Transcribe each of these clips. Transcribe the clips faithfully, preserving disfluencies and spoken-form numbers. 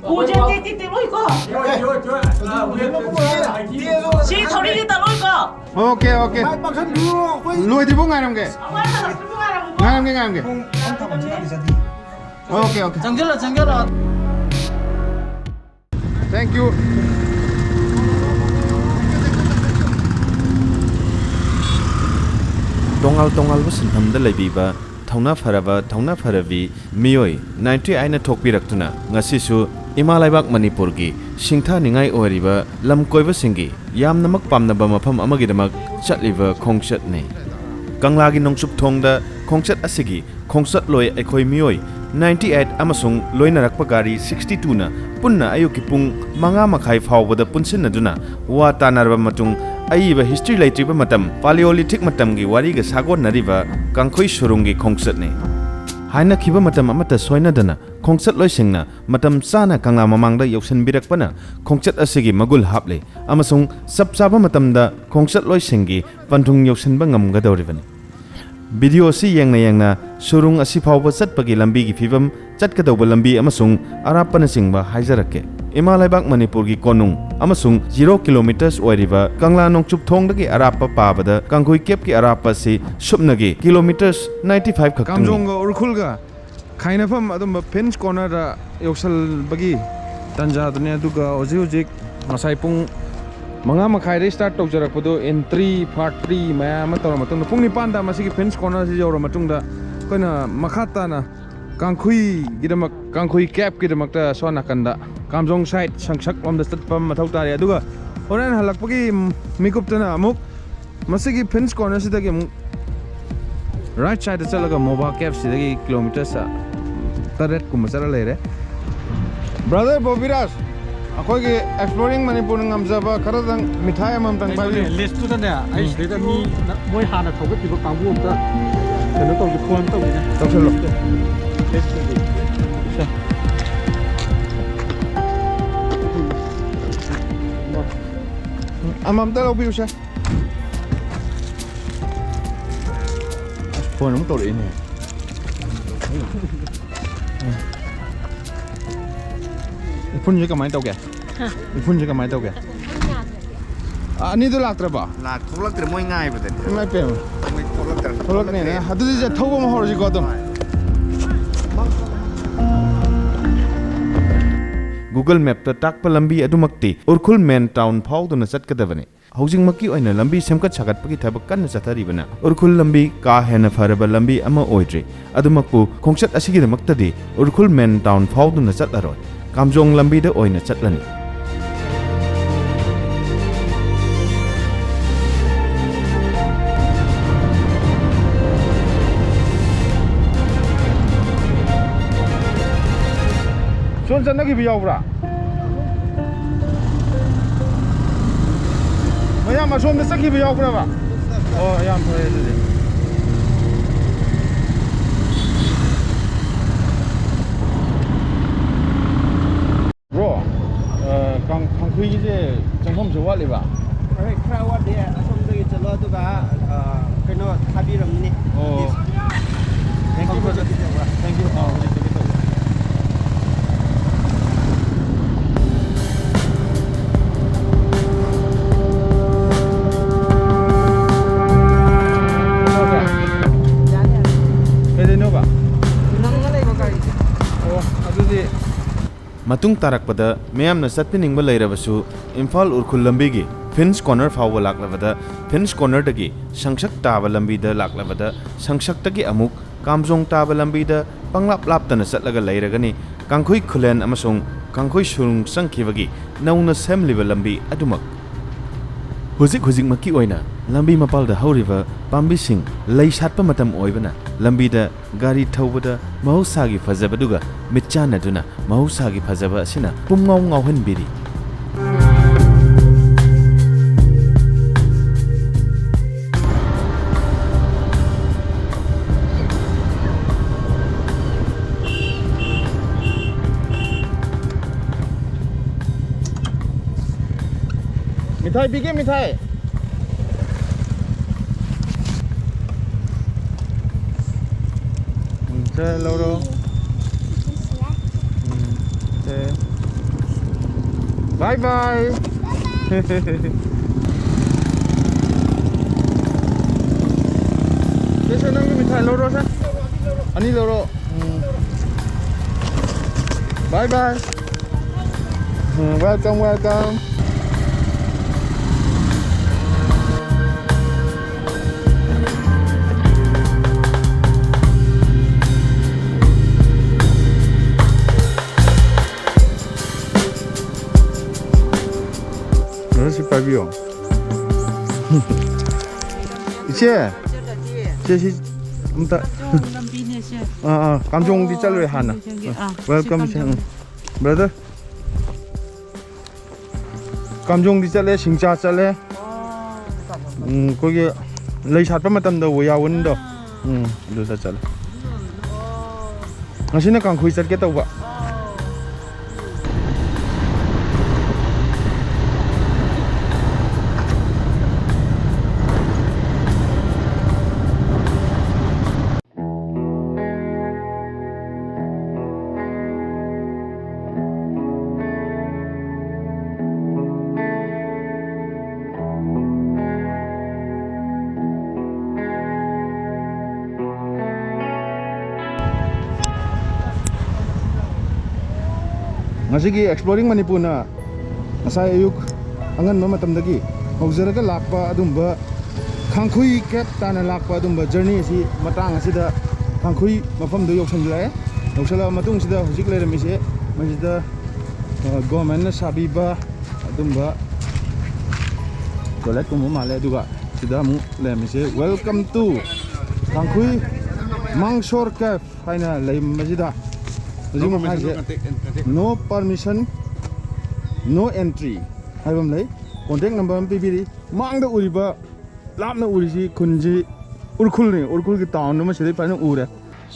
ꯎꯁꯦ ꯇꯦꯛ ꯇꯦꯛ ꯇꯦꯛ ꯂꯣꯏꯀꯣ꯫ ꯁꯤ ꯊꯧꯔꯤꯁꯦ ꯇꯠꯂꯣꯏꯀꯣ꯫ Okay, okay. ꯂꯣꯏꯗ꯭ꯔꯤꯐꯥꯎ ꯉꯥꯏꯔꯝꯒꯦ꯫ ꯑꯩꯈꯣꯏ ꯍꯜꯂꯛꯇ꯭ꯔꯤꯐꯥꯎ ꯉꯥꯏꯔꯝꯃꯨꯀꯣ꯫ ꯉꯥꯏꯔꯝꯒꯦ, ꯉꯥꯏꯔꯝꯒꯦ꯫ Okay, okay. ꯆꯪꯁꯤꯜꯂꯣ, ꯆꯪꯁꯤꯜꯂꯣ꯫ Thank you꯫ ꯇꯣꯉꯥꯜ ꯇꯣꯉꯥꯜꯕ ꯁꯤꯟꯐꯝꯗ ꯂꯩꯕꯤꯕ ꯊꯧꯅꯥ ꯐꯔꯕ, ꯊꯧꯅꯥ ꯐꯔꯕꯤ ꯃꯤꯑꯣꯏ ninety eight ꯅ ꯊꯣꯛꯄꯤꯔꯛꯇꯨꯅ ꯉꯁꯤꯁꯨ ꯏꯃꯥ ꯂꯩꯕꯥꯛ ꯃꯅꯤꯄꯨꯔꯒꯤ ꯁꯤꯡꯊꯥꯅꯤꯡꯉꯥꯏ ꯑꯣꯏꯔꯤꯕ ꯂꯝ ꯀꯣꯏꯕꯁꯤꯡꯒꯤ ꯌꯥꯝꯅꯃꯛ ꯄꯥꯝꯅꯕ ꯃꯐꯝ ꯑꯃꯒꯤꯗꯃꯛ ꯆꯠꯂꯤꯕ ꯈꯣꯡꯆꯠꯅꯤ꯫ ꯀꯪꯂꯥꯒꯤ ꯅꯣꯡꯆꯨꯞ ꯊꯣꯡꯗ ꯈꯣꯡꯆꯠ ꯑꯁꯤꯒꯤ ꯈꯣꯡꯆꯠꯂꯣꯏ ꯑꯩꯈꯣꯏ ꯃꯤꯑꯣꯏ ninety eight ꯑꯃꯁꯨꯡ ꯂꯣꯏꯅꯔꯛꯄ ꯒꯥꯔꯤ sixty two ꯅ ꯄꯨꯟꯅ ꯑꯌꯨꯛꯀꯤ ꯄꯨꯡ ꯃꯉꯥ ꯃꯈꯥꯏ ꯐꯥꯎꯕꯗ ꯄꯨꯟꯁꯤꯟꯅꯗꯨꯅ ꯋꯥ ꯇꯥꯅꯔꯕ ꯃꯇꯨꯡ, ꯑꯏꯕ history ꯂꯩꯇ꯭ꯔꯤꯕ ꯃꯇꯝ Paleolithic ꯃꯇꯝꯒꯤ ꯋꯥꯔꯤꯒ ꯁꯥꯒꯣꯟꯅꯔꯤꯕ ꯀꯥꯡꯈꯨꯏ ꯁꯨꯔꯨꯡꯒꯤ ꯈꯣꯡꯆꯠꯅꯤ꯫ ꯍꯥꯏꯅꯈꯤꯕ ꯃꯇꯝ ꯑꯃꯠꯇ ꯁꯣꯏꯅꯗꯅ ꯈꯣꯡꯆꯠꯂꯣꯏꯁꯤꯡꯅ ꯃꯇꯝ ꯆꯥꯅ ꯀꯪꯂꯥ ꯃꯃꯥꯡꯗ ꯌꯧꯁꯤꯟꯕꯤꯔꯛꯄꯅ ꯈꯣꯡꯆꯠ ꯑꯁꯤꯒꯤ ꯃꯒꯨꯜ ꯍꯥꯞꯂꯤ ꯑꯃꯁꯨꯡ ꯆꯞ ꯆꯥꯕ ꯃꯇꯝꯗ ꯈꯣꯡꯆꯠꯂꯣꯏꯁꯤꯡꯒꯤ ꯄꯟꯊꯨꯡ ꯌꯧꯁꯤꯟꯕ ꯉꯝꯒꯗꯧꯔꯤꯕꯅꯤ꯫ ꯚꯤꯗꯤꯑꯣ ꯑꯁꯤ ꯌꯦꯡꯅ ꯌꯦꯡꯅ ꯁꯨꯔꯨꯡ ꯑꯁꯤ ꯐꯥꯎꯕ ꯆꯠꯄꯒꯤ ꯂꯝꯕꯤꯒꯤ ꯐꯤꯕꯝ, ꯆꯠꯀꯗꯧꯕ ꯂꯝꯕꯤ ꯑꯃꯁꯨꯡ ꯑꯔꯥꯞꯄꯅꯆꯤꯡꯕ ꯍꯥꯏꯖꯔꯛꯀꯦ꯫ ꯏꯃꯥ ꯂꯩꯕꯥꯛ ꯃꯅꯤꯄꯨꯔꯒꯤ ꯀꯣꯅꯨꯡ ꯑꯃꯁꯨꯡ zero kilometres ꯑꯣꯏꯔꯤꯕ ꯀꯪꯂꯥ ꯅꯣꯡꯆꯨꯞ ꯊꯣꯡꯗꯒꯤ ꯑꯔꯥꯞꯄ ꯄꯥꯕꯗ ꯀꯥꯡꯈꯨꯏ ꯀꯦꯞꯀꯤ ꯑꯔꯥꯞꯄ ꯑꯁꯤ ꯁꯨꯞꯅꯒꯤ kilometres ninety five ꯈꯛꯇꯅꯤ꯫ ꯀꯥꯝꯖꯣꯡꯒ ꯎꯔꯈꯨꯜꯒ ꯈꯥꯏꯅꯐꯝ ꯑꯗꯨꯝꯕ fence corner ꯗ ꯌꯧꯁꯜꯕꯒꯤ ꯇꯥꯟꯖꯥꯗꯨꯅꯦ꯫ ꯑꯗꯨꯒ ꯍꯧꯖꯤꯛ ꯍꯧꯖꯤꯛ ꯉꯁꯥꯏ ꯄꯨꯡ ꯃꯉꯥ ꯃꯈꯥꯏꯗꯩ start ꯇꯧꯖꯔꯛꯄꯗꯣ entry, part three ꯃꯌꯥꯝ ꯑꯃ ꯇꯧꯔ ꯃꯇꯨꯡꯗ ꯄꯨꯡ ꯅꯤꯄꯥꯟꯗ ꯃꯁꯤꯒꯤ fence corner ꯁꯤ ꯌꯧꯔ ꯃꯇꯨꯡꯗ ꯑꯩꯈꯣꯏꯅ ꯃꯈꯥ ꯇꯥꯅ ꯀꯥꯡꯈꯨꯏꯒꯤꯗꯃꯛ, ꯀꯥꯡꯈꯨꯏ ꯀꯦꯞꯀꯤꯗꯃꯛꯇ ꯁꯣꯝ ꯅꯥꯀꯟꯗ ꯀꯥꯝꯖꯣꯡ side ꯁꯪꯁꯛ ꯂꯣꯝꯗ ꯆꯠꯄ ꯃꯊꯧ ꯇꯥꯔꯦ꯫ ꯑꯗꯨꯒ ꯍꯣꯔꯦꯟ ꯍꯜꯂꯛꯄꯒꯤ ꯃꯤꯀꯨꯞꯇꯅ ꯑꯃꯨꯛ ꯃꯁꯤꯒꯤ fence corner ꯁꯤꯗꯒꯤ ꯑꯃꯨꯛ right side ꯇ ꯆꯠꯂꯒ ꯃꯣꯕꯥ ꯀꯦꯞ ꯁꯤꯗꯒꯤ kilometres ꯇꯔꯦꯠ ꯀꯨꯝꯕ ꯆꯠꯂ ꯂꯩꯔꯦ꯫ Brother ꯕꯣꯕꯤꯔꯥꯖ, ꯑꯩꯈꯣꯏꯒꯤ Exploring ꯃꯅꯤꯄꯨꯔꯅ ꯉꯝꯖꯕ ꯈꯔꯗꯪ ꯃꯤꯊꯥꯏ ꯑꯃꯃꯝꯇꯪ ꯄꯥꯏꯕꯤꯌꯨ꯫ List ꯇꯨꯗꯅꯦ, ꯑꯩ ꯁꯤꯗꯩꯗ ꯃꯤ ꯃꯣꯏ ꯍꯥꯟꯅ ꯊꯧꯒꯠꯈꯤꯕ ꯀꯥꯡꯕꯨ ꯑꯝꯇ ꯀꯩꯅꯣ ꯇꯧꯒꯦ, phone ꯇꯧꯒꯦꯅꯦ꯫ ꯇꯧꯁꯜꯂꯣ꯫ List ꯇꯨꯗꯤ꯫ ꯑꯃꯃꯝꯇ ꯂꯧꯕꯤꯌꯨꯁꯦ꯫ ꯑꯁ, phone ꯑꯃꯨꯛ ꯇꯧꯔꯛꯏꯅꯦ꯫ ꯎꯐꯨꯟꯁꯦ ꯀꯃꯥꯏꯅ ꯇꯧꯒꯦ? ꯍꯥ? ꯎꯐꯨꯟꯁꯦ ꯀꯃꯥꯏꯅ ꯇꯧꯒꯦ? ꯑ, ꯑꯅꯤꯗꯨ ꯂꯥꯛꯇ꯭ꯔꯕꯣ? ꯂꯥꯛ-, ꯊꯣꯛꯂꯛꯇ꯭ꯔꯦ, ꯃꯣꯏ ꯉꯥꯏꯕꯗꯅꯦ꯫ ꯏꯃꯥꯏ ꯄꯦꯝꯃ꯫ ꯃꯣꯏ ꯊꯣꯛꯂꯛꯇ꯭ꯔꯦ꯫ ꯊꯣꯛꯂꯛꯅꯦꯅ꯫ ꯊꯣꯛꯂꯛꯇ꯭ꯔꯦ꯫ ꯑꯗꯨꯗꯤ ꯁꯦ ꯊꯧꯕ ꯑꯃ ꯍꯧꯔꯁꯤꯀꯣ ꯑꯗꯨꯝ꯫ ꯍꯣꯏ꯫ Google Mapꯇ ꯇꯥꯛꯄ ꯂꯝꯕꯤ ꯑꯗꯨꯃꯛꯇꯤ ꯎꯔꯈꯨꯜ main town ꯐꯥꯎꯗꯨꯅ ꯆꯠꯀꯗꯕꯅꯤ꯫ ꯍꯧꯖꯤꯛꯃꯛꯀꯤ ꯑꯣꯏꯅ ꯂꯝꯕꯤ ꯁꯦꯝꯒꯠ ꯁꯥꯒꯠꯄꯒꯤ ꯊꯕꯛ ꯀꯟꯅ ꯆꯠꯊꯔꯤꯕꯅ ꯎꯔꯈꯨꯜ ꯂꯝꯕꯤ ꯀꯥ ꯍꯦꯟꯅ ꯐꯔꯕ ꯂꯝꯕꯤ ꯑꯃ ꯑꯣꯏꯗ꯭ꯔꯤ꯫ ꯑꯗꯨꯃꯛꯄꯨ ꯈꯣꯡꯆꯠ ꯑꯁꯤꯒꯤꯗꯃꯛꯇꯗꯤ ꯎꯔꯈꯨꯜ main town ꯐꯥꯎꯗꯨꯅ ꯆꯠꯂꯔꯣꯏ꯫ ꯀꯥꯝꯖꯣꯡ ꯂꯝꯕꯤꯗ ꯑꯣꯏꯅ ꯆꯠꯂꯅꯤ꯫ ꯁꯣꯝ ꯆꯠꯅꯈꯤꯕ ꯌꯥꯎꯕ꯭ꯔꯥ? ꯃꯌꯥꯝ ꯑꯁꯣꯝꯗ ꯆꯠꯈꯤꯕ ꯌꯥꯎꯕ꯭ꯔꯕ? ꯑꯣ, ꯌꯥꯝ ꯐꯔꯦ ꯑꯗꯨꯗꯤ꯫ Bro, ꯑ, ꯀꯥꯡ-, ꯀꯥꯡꯈꯨꯏꯒꯤꯁꯦ ꯆꯪꯐꯝꯁꯨ ꯋꯥꯠꯂꯤꯕ? ꯍꯣꯏ, ꯈꯔ ꯋꯥꯠꯂꯤ꯫ ꯑꯁꯣꯝꯗꯒꯤ ꯆꯠꯂꯣ, ꯑꯗꯨꯒ, ꯑ, ꯀꯩꯅꯣ ꯊꯥꯕꯤꯔꯝꯒꯅꯤ꯫ ꯑꯣ꯫ Thank you, brother. Thank you. ꯑ, ꯍꯧꯖꯤꯛ ꯆꯠꯀꯦ ꯇꯧꯕ꯫ ꯀꯩꯗꯩꯅꯣꯕ? ꯅꯪꯅ ꯂꯩꯕ ꯒꯥꯔꯤꯁꯦ꯫ ꯑꯣ, ꯑꯗꯨꯗꯤ ꯃꯇꯨꯡ ꯇꯥꯔꯛꯄꯗ ꯃꯤꯌꯥꯝꯅ ꯆꯠꯄꯤꯅꯤꯡꯕ ꯂꯩꯔꯕꯁꯨ ꯏꯝꯐꯥꯜ ꯎꯔꯈꯨꯜ ꯂꯝꯕꯤꯒꯤ ꯐꯤꯟꯁ ꯀꯣꯔꯅꯔ ꯐꯥꯎꯕ ꯂꯥꯛꯂꯕꯗ, ꯐꯤꯟꯁ ꯀꯣꯔꯅꯔꯗꯒꯤ ꯁꯪꯁꯛ ꯇꯥꯕ ꯂꯝꯕꯤꯗ ꯂꯥꯛꯂꯕꯗ, ꯁꯪꯁꯛꯇꯒꯤ ꯑꯃꯨꯛ ꯀꯥꯝꯖꯣꯡ ꯇꯥꯕ ꯂꯝꯕꯤꯗ ꯄꯪꯂꯥꯞ ꯂꯥꯞꯇꯅ ꯆꯠꯂꯒ ꯂꯩꯔꯒꯅꯤ꯫ ꯀꯥꯡꯈꯨꯏ ꯈꯨꯂꯦꯟ ꯑꯃꯁꯨꯡ ꯀꯥꯡꯈꯨꯏ ꯁꯨꯔꯨꯡ ꯆꯪꯈꯤꯕꯒꯤ ꯅꯧꯅ ꯁꯦꯝꯂꯤꯕ ꯂꯝꯕꯤ ꯑꯗꯨꯃꯛ꯫ ꯍꯧꯖꯤꯛ ꯍꯧꯖꯤꯛꯃꯛꯀꯤ ꯑꯣꯏꯅ ꯂꯝꯕꯤ ꯃꯄꯥꯜꯗ ꯍꯧꯔꯤꯕ ꯄꯥꯝꯕꯤꯁꯤꯡ ꯂꯩ ꯁꯥꯠꯄ ꯃꯇꯝ ꯑꯣꯏꯕꯅ ꯂꯝꯕꯤꯗ ꯒꯥꯔꯤ ꯊꯧꯕꯗ ꯃꯍꯧꯁꯥꯒꯤ ꯐꯖꯕꯗꯨꯒ ꯃꯤꯠꯆꯥꯟꯅꯗꯨꯅ ꯃꯍꯧꯁꯥꯒꯤ ꯐꯖꯕ ꯑꯁꯤꯅ ꯄꯨꯝꯉꯥꯎ ꯉꯥꯎꯍꯟꯕꯤꯔꯤ꯫ ꯃꯤꯊꯥꯏ ꯄꯤꯒꯦ, ꯃꯤꯊꯥꯏ꯫ ꯎꯝ, ꯁꯦ, ꯂꯧꯔꯣ꯫ ꯎꯝ, ꯁꯦ꯫ Bye bye. ꯁꯦ, ꯁꯦ, ꯅꯪꯒꯤ ꯃꯤꯊꯥꯏ ꯂꯧꯔꯣ, ꯁꯦ꯫ ꯑꯅꯤ ꯂꯧꯔꯣ꯫ ꯎꯝ꯫ Bye bye. ꯎꯝ, welcome, welcome. ꯁꯤ ꯄꯥꯏꯕꯤꯌꯣ꯫ ꯏꯆꯦ, ꯏꯆꯦ, ꯁꯤ ꯑꯝꯇ꯫ ꯂꯝꯕꯤꯅꯦ ꯁꯦ꯫ ꯑꯥ, ꯑꯥ, ꯀꯥꯝꯖꯣꯡꯗꯤ ꯆꯠꯂꯨꯔꯦ ꯍꯥꯟꯅ꯫ ꯆꯪꯒꯦ, ꯆꯪꯒꯦ꯫ ꯑꯥ, ꯁꯤ welcome, ꯁꯤ, ꯀꯥꯝꯖꯣꯡ꯫ ꯎꯝ, brother꯫ ꯀꯥꯝꯖꯣꯡꯗꯤ ꯆꯠꯂꯦ, ꯁꯤꯡꯆꯥ ꯆꯠꯂꯦ꯫ ꯑꯣ꯫ ꯎꯝ, ꯑꯩꯈꯣꯏꯒꯤ ꯂꯩ ꯁꯥꯠꯄ ꯃꯇꯝꯗ ꯌꯥꯎꯕꯅꯤꯗꯣ꯫ ꯑꯥ꯫ ꯎꯝ, ꯑꯗꯨꯗ ꯆꯠꯂꯦ꯫ ꯑꯣ꯫ ꯉꯁꯤꯅ ꯀꯥꯡꯈꯨꯏ ꯆꯠꯀꯦ ꯇꯧꯕ꯫ ꯑꯣ꯫ ꯉꯁꯤꯒꯤ Exploring ꯃꯅꯤꯄꯨꯔꯅ ꯉꯁꯥꯏ ꯑꯌꯨꯛ ꯑꯉꯟꯕ ꯃꯇꯝꯗꯒꯤ ꯍꯧꯖꯔꯒ ꯂꯥꯛꯄ ꯑꯗꯨꯝꯕ ꯈꯥꯡꯈꯨꯏ ꯀꯦꯞ ꯇꯥꯟꯅ ꯂꯥꯛꯄ ꯑꯗꯨꯝꯕ journey ꯑꯁꯤ ꯃꯇꯥꯡ ꯑꯁꯤꯗ ꯈꯥꯡꯈꯨꯏ ꯃꯐꯝꯗꯨ ꯌꯧꯁꯤꯜꯂꯛꯑꯦ꯫ ꯌꯧꯁꯤꯜꯂꯛꯑ ꯃꯇꯨꯡꯁꯤꯗ ꯍꯧꯖꯤꯛ ꯂꯩꯔꯝꯃꯤꯁꯦ ꯃꯁꯤꯗ, ꯑ, government ꯅ ꯁꯥꯕꯤꯕ ꯑꯗꯨꯝꯕ toilet ꯀꯨꯝꯕ ꯃꯥꯜꯂꯦ꯫ ꯑꯗꯨꯒ ꯁꯤꯗ ꯑꯃꯨꯛ ꯂꯩꯔꯝꯃꯤꯁꯦ "Welcome to ꯈꯥꯡꯈꯨꯏ ꯃꯥꯡꯁꯣꯔ ꯀꯦꯞ" ꯍꯥꯏꯅ ꯂꯩꯔꯝꯕꯁꯤꯗ ꯍꯧꯖꯤꯛ ꯑꯃꯨꯛ ꯍꯥꯏꯁꯦ "No permission, no entry" ꯍꯥꯏꯕ ꯑꯃ ꯂꯩ꯫ Contact number ꯑꯃ ꯄꯤꯕꯤꯔꯤ꯫ ꯃꯥꯡꯗ ꯎꯔꯤꯕ, ꯂꯥꯞꯅ ꯎꯔꯤꯁꯤ ꯈꯨꯟꯁꯤ ꯎꯔꯈꯨꯜꯅꯤ꯫ ꯎꯔꯈꯨꯜꯒꯤ town ꯑꯃ ꯁꯤꯗꯩ ꯐꯖꯅ ꯎꯔꯦ꯫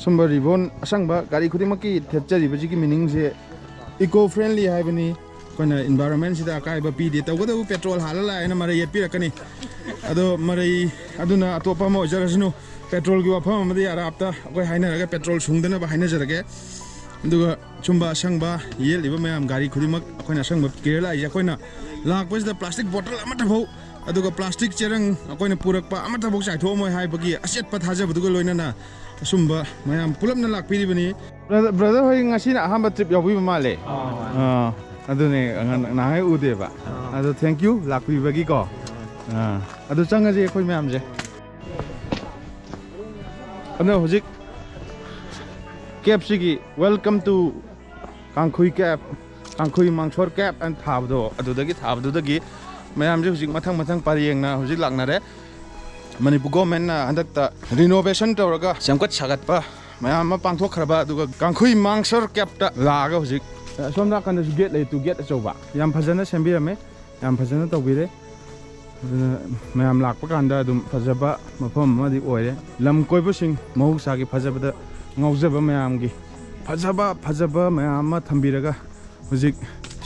ꯁꯨꯝꯕ ribbon ꯑꯁꯪꯕ ꯒꯥꯔꯤ ꯈꯨꯗꯤꯡꯃꯛꯀꯤ ꯊꯦꯠꯆꯔꯤꯕꯁꯤꯒꯤ meaning ꯁꯦ eco friendly ꯍꯥꯏꯕꯅꯤ꯫ ꯑꯩꯈꯣꯏꯅ environment ꯁꯤꯗ ꯑꯀꯥꯏꯕ ꯄꯤꯗꯦ꯫ ꯇꯧꯕꯇꯕꯨ petrol ꯍꯥꯜꯂ ꯂꯥꯛꯑꯦꯅ ꯃꯔꯩ ꯌꯦꯠꯄꯤꯔꯛꯀꯅꯤ꯫ ꯑꯗꯣ ꯃꯔꯩ ꯑꯗꯨꯅ ꯑꯇꯣꯞꯄ ꯑꯃ ꯑꯣꯏꯖꯔꯁꯅꯨ, petrol ꯒꯤ ꯋꯥꯐꯝ ꯑꯃꯗꯤ ꯑꯔꯥꯞꯇ ꯑꯩꯈꯣꯏ ꯍꯥꯏꯅꯔꯒ petrol ꯁꯨꯡꯗꯅꯕ ꯍꯥꯏꯅꯖꯔꯒꯦ꯫ ꯑꯗꯨꯒ ꯁꯨꯝꯕ ꯑꯁꯪꯕ ꯌꯦꯜꯂꯤꯕ ꯃꯌꯥꯝ, ꯒꯥꯔꯤ ꯈꯨꯗꯤꯡꯃꯛ ꯑꯩꯈꯣꯏꯅ ꯑꯁꯪꯕ ꯀꯦꯔꯂꯥ ꯍꯥꯏꯁꯦ, ꯑꯩꯈꯣꯏꯅ ꯂꯥꯛꯄꯁꯤꯗ ꯄ꯭ꯂꯥꯁꯇꯤꯛ ꯕꯣꯇꯜ ꯑꯃꯠꯇ ꯐꯥꯎ, ꯑꯗꯨꯒ ꯄ꯭ꯂꯥꯁꯇꯤꯛ ꯆꯦꯔꯪ ꯑꯩꯈꯣꯏꯅ ꯄꯨꯔꯛꯄ ꯑꯃꯠꯇ ꯐꯥꯎ ꯆꯥꯏꯊꯣꯛꯑꯝꯃꯣꯏ ꯍꯥꯏꯕꯒꯤ ꯑꯆꯦꯠꯄ ꯊꯥꯖꯕꯗꯨꯒ ꯂꯣꯏꯅꯅ ꯑꯁꯨꯝꯕ ꯃꯌꯥꯝ ꯄꯨꯂꯞꯅ ꯂꯥꯛꯄꯤꯔꯤꯕꯅꯤ꯫ ꯕ꯭ꯔꯗꯔ, ꯕ꯭ꯔꯗꯔ ꯍꯣꯏ ꯉꯁꯤꯅ ꯑꯍꯥꯟꯕ ꯇ꯭ꯔꯤꯞ ꯌꯥꯎꯕꯤꯕ ꯃꯥꯜꯂꯦ꯫ ꯑꯥ, ꯃꯥꯅꯦ꯫ ꯑꯥ, ꯑꯗꯨꯅꯦ, ꯉ-, ꯅꯍꯥꯟꯉꯩ ꯎꯗꯦꯕ꯫ ꯑꯥ꯫ ꯑꯗꯣ thank you ꯂꯥꯛꯄꯤꯕꯒꯤꯀꯣ꯫ ꯑꯥ, ꯑꯗꯨ ꯆꯪꯉꯁꯤ ꯑꯩꯈꯣꯏ ꯃꯌꯥꯝꯁꯦ꯫ ꯑꯗꯣ ꯍꯧꯖꯤꯛ ꯀꯦꯞꯁꯤꯒꯤ "Welcome to ꯀꯥꯡꯈꯨꯏ ꯀꯦꯞ", "ꯀꯥꯡꯈꯨꯏ ꯃꯥꯡꯁꯣꯔ ꯀꯦꯞ" ꯑꯅ ꯊꯥꯕꯗꯣ, ꯑꯗꯨꯗꯒꯤ ꯊꯥꯕꯗꯨꯗꯒꯤ ꯃꯌꯥꯝꯁꯦ ꯍꯧꯖꯤꯛ ꯃꯊꯪ ꯃꯊꯪ ꯄꯔꯦꯡꯅ ꯍꯧꯖꯤꯛ ꯂꯥꯛꯅꯔꯦ꯫ ꯃꯅꯤꯄꯨꯔ ꯒꯣꯔꯃꯦꯟꯅ ꯍꯟꯗꯛꯇ ꯔꯤꯅꯣꯚꯦꯁꯟ ꯇꯧꯔꯒ ꯁꯦꯝꯒꯠ ꯁꯥꯒꯠꯄ ꯃꯌꯥꯝ ꯑꯃ ꯄꯥꯡꯊꯣꯛꯈ꯭ꯔꯕ, ꯑꯗꯨꯒ ꯀꯥꯡꯈꯨꯏ ꯃꯥꯡꯁꯣꯔ ꯀꯦꯞꯇ ꯂꯥꯛꯑꯒ ꯍꯧꯖꯤꯛ ꯑꯁꯣꯝ ꯅꯥꯀꯟꯗꯁꯨ ꯒꯦꯠ ꯂꯩ, ꯇꯨ ꯒꯦꯠ ꯑꯆꯧꯕ ꯌꯥꯝ ꯐꯖꯅ ꯁꯦꯝꯕꯤꯔꯝꯃꯦ, ꯌꯥꯝ ꯐꯖꯅ ꯇꯧꯕꯤꯔꯦ꯫ ꯑꯗꯨꯅ ꯃꯌꯥꯝ ꯂꯥꯛꯄ ꯀꯥꯟꯗ ꯑꯗꯨꯝ ꯐꯖꯕ ꯃꯐꯝ ꯑꯃꯗꯤ ꯑꯣꯏꯔꯦ꯫ ꯂꯝ ꯀꯣꯏꯕꯁꯤꯡ ꯃꯍꯧꯁꯥꯒꯤ ꯐꯖꯕꯗ ꯉꯥꯎꯖꯕ ꯃꯌꯥꯝꯒꯤ ꯐꯖꯕ ꯐꯖꯕ ꯃꯌꯥꯝ ꯑꯃ ꯊꯝꯕꯤꯔꯒ ꯍꯧꯖꯤꯛ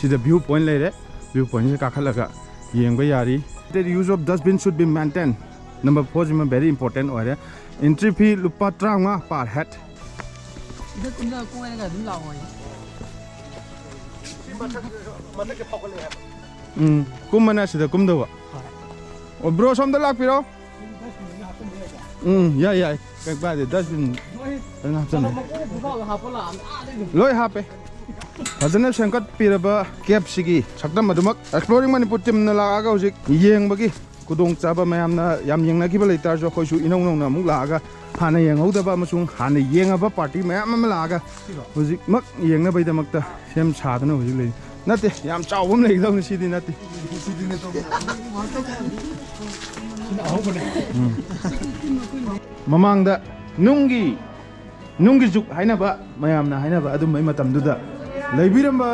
ꯁꯤꯗ ꯚ꯭ꯌꯨ ꯄꯣꯏꯟ ꯂꯩꯔꯦ꯫ ꯚ꯭ꯌꯨ ꯄꯣꯏꯟꯁꯦ ꯀꯥꯈꯠꯂꯒ ꯌꯦꯡꯕ ꯌꯥꯔꯤ꯫ The use of dustbin should be maintained꯫ Number ꯐꯣꯔꯁꯤꯃ very important ꯑꯣꯏꯔꯦ꯫ Entry fee ꯂꯨꯄꯥ ꯇꯔꯥꯃꯉꯥ per head꯫ ꯁꯤꯗ ꯀꯨꯝꯊꯔ ꯀꯣꯏꯔꯒ ꯑꯗꯨꯝ ꯂꯥꯛꯑꯣ꯫ ꯎꯝ, ꯀꯨꯝꯕꯅ ꯁꯤꯗ ꯀꯨꯝꯗꯧꯕ꯫ ꯍꯣꯏ꯫ ꯑꯣ, ꯕ꯭ꯔꯣ, ꯁꯣꯝꯗ ꯂꯥꯛꯄꯤꯔꯣ꯫ ꯎꯝ, ꯌꯥꯏ, ꯌꯥꯏ, ꯀꯩꯝ ꯀꯥꯏꯗꯦ, ꯗꯁꯕꯤꯟ ꯐꯖꯅ ꯍꯥꯞꯆꯜꯂꯦ꯫ ꯂꯣꯏ ꯍꯥꯞꯄꯦ꯫ ꯐꯖꯅ ꯁꯦꯝꯒꯠꯄꯤꯔꯕ ꯀꯦꯞꯁꯤꯒꯤ ꯁꯛꯇꯝ ꯑꯗꯨꯃꯛ Exploring Manipur teamꯅ ꯂꯥꯛꯑꯒ ꯍꯧꯖꯤꯛ ꯌꯦꯡꯕꯒꯤ ꯈꯨꯗꯣꯡꯆꯥꯕ, ꯃꯌꯥꯝꯅ ꯌꯥꯝ ꯌꯦꯡꯅꯈꯤꯕ ꯂꯩꯇꯥꯔꯁꯨ, ꯑꯩꯈꯣꯏꯁꯨ ꯏꯅꯧ ꯅꯧꯅ ꯑꯃꯨꯛ ꯂꯥꯛꯑꯒ ꯍꯥꯟꯅ ꯌꯦꯡꯍꯧꯗꯕ ꯑꯃꯁꯨꯡ ꯍꯥꯟꯅ ꯌꯦꯡꯉꯕ ꯄꯥꯔꯇꯤ ꯃꯌꯥꯝ ꯑꯃ ꯂꯥꯛꯑꯒ ꯍꯧꯖꯤꯛꯃꯛ ꯌꯦꯡꯅꯕꯩꯗꯃꯛꯇ ꯁꯦꯝ ꯁꯥꯗꯅ ꯍꯧꯖꯤꯛ ꯂꯩꯔꯤ꯫ ꯅꯠꯇꯦ, ꯌꯥꯝ ꯆꯥꯎꯕ ꯑꯃ ꯂꯩꯒꯗꯧꯅꯤ, ꯁꯤꯗꯤ ꯅꯠꯇꯦ꯫ ꯎꯝ꯫ ꯃꯃꯥꯡꯗ ꯅꯨꯡꯒꯤ, ꯅꯨꯡꯒꯤ ꯖꯨꯛ ꯍꯥꯏꯅꯕ, ꯃꯌꯥꯝꯅ ꯍꯥꯏꯅꯕ ꯑꯗꯨꯝꯕꯩ ꯃꯇꯝꯗꯨꯗ ꯂꯩꯕꯤꯔꯝꯕ,